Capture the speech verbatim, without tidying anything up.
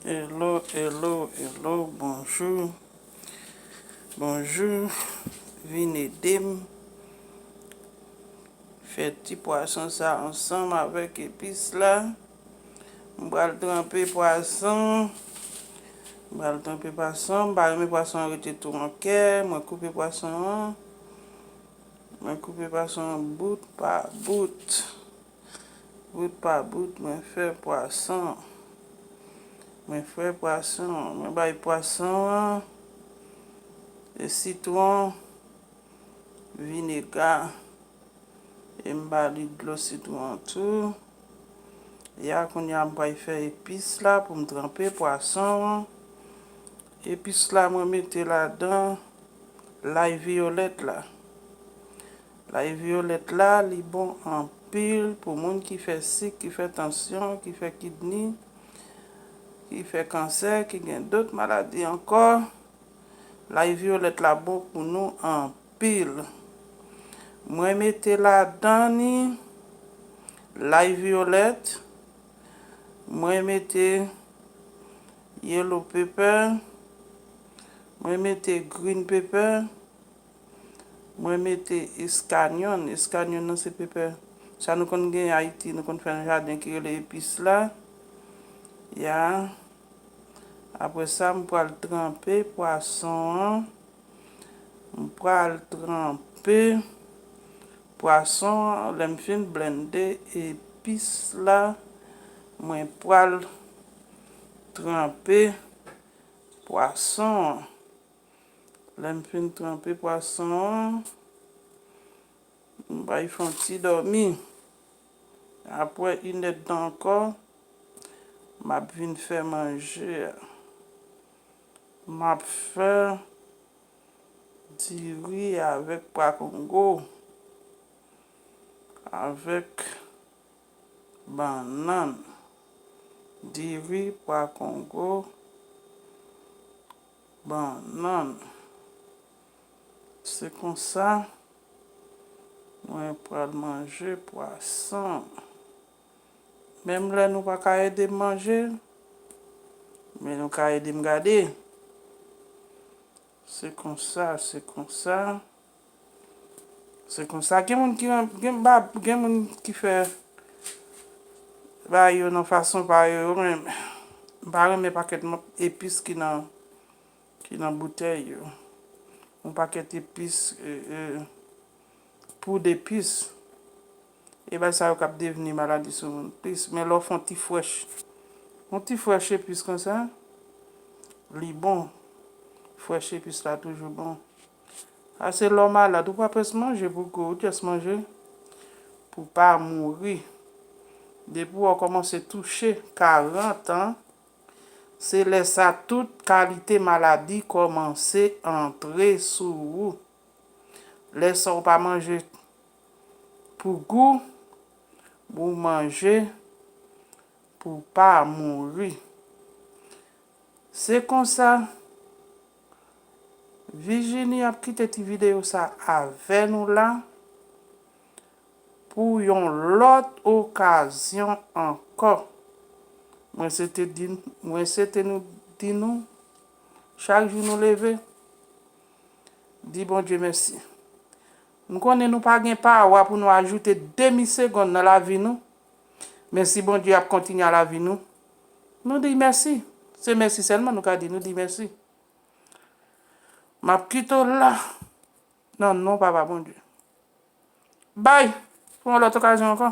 Hello, hello, hello, bonjou. Bonjou. Vin ede m fè ti pwason sa ansanm avèk epis la. M pral tranpe pwason. M pral tranpe pwason. M pa renmen pwason an rete tou an kè. Mwen koupe pwason an. Mwen koupe pwason an bout pa bout. Bout pa bout, mwen fè pwason. Mwen fè pwason. Mwen bay pwason an e sitwon, vinega, e m ba li dlo sitwon an tou. Ya, kounye a m pral fè epis la pou m tranpe pwason an. Epis la, mwen mete ladan lay viyolèt la. Lay viyolèt la, li bon anpil pou moun ki fè sik, ki fè tansyon, ki fè kidni, ki fè kansè, ki gen dòt maladi ankò. Lay viyolèt la bon pou nou anpil. Mwen mete ladan li lay viyolèt, mwen mete yellow pepper, mwen mete green pepper, mwen mete eskanyon. Eskanyon nan se pepè sa nou konn gen Ayiti, nou konn fè nan jaden ki rele epis la. Ya. Apre sa, m pral tranpe pwason an. M pral tranpe pwason an. Lè m fin blende epis la, mwen pral tranpe pwason an. Lè m fin tranpe pwason an, m bay fè yon ti dòmi. Apre inèdtan ankò, m ap vin fè manje a. M ap fè diri avèk pwa kongo, avèk bannann. Diri, pwa kongo, bannann. Se konsa mwen pral manje pwason. Menm lè nou pa ka ede m manje, men nou ka ede m gade. Se konsa, se konsa. Se konsa. Gen moun ki gen, gen moun ki fè bagay yo nan fason pa yo, yo menm. M pa renmen pakèt epis ki nan ki nan boutèy yo. Yon pakèt epis, e, e, poud epis. E bagay sa yo k ap devni maladi sou moun plis. Men lè w fè yon ti frèch, yon ti frèch epis konsa, li bon. Frèch epis la toujou bon. Sa se lè w malad, ou pa près manje pou gou, ou jis manje pou w pa mouri. Depi w kòmanse touche karant an, se lè sa tout kalite maladi kòmanse antre sou ou. Lè sa w pa manje pou gou, ou manje pou w pa mouri. Se konsa, Virginie ap kite ti videyo sa avè nou la pou yon lòt okazyon ankò. Mwen swete di, mwen swete nou di nou, chak jou nou leve, di Bondye mèsi. M konnen nou pa gen pawa pou nou ajoute demi segonn nan lavi nou, men si Bondye ap kontinye a lavi nou, nou di mèsi. Se mèsi sèlman nou ka di, nou di mèsi. M ap kite w la nan non Papa Bondye. Bay! Pou yon lòt okazyon ankò.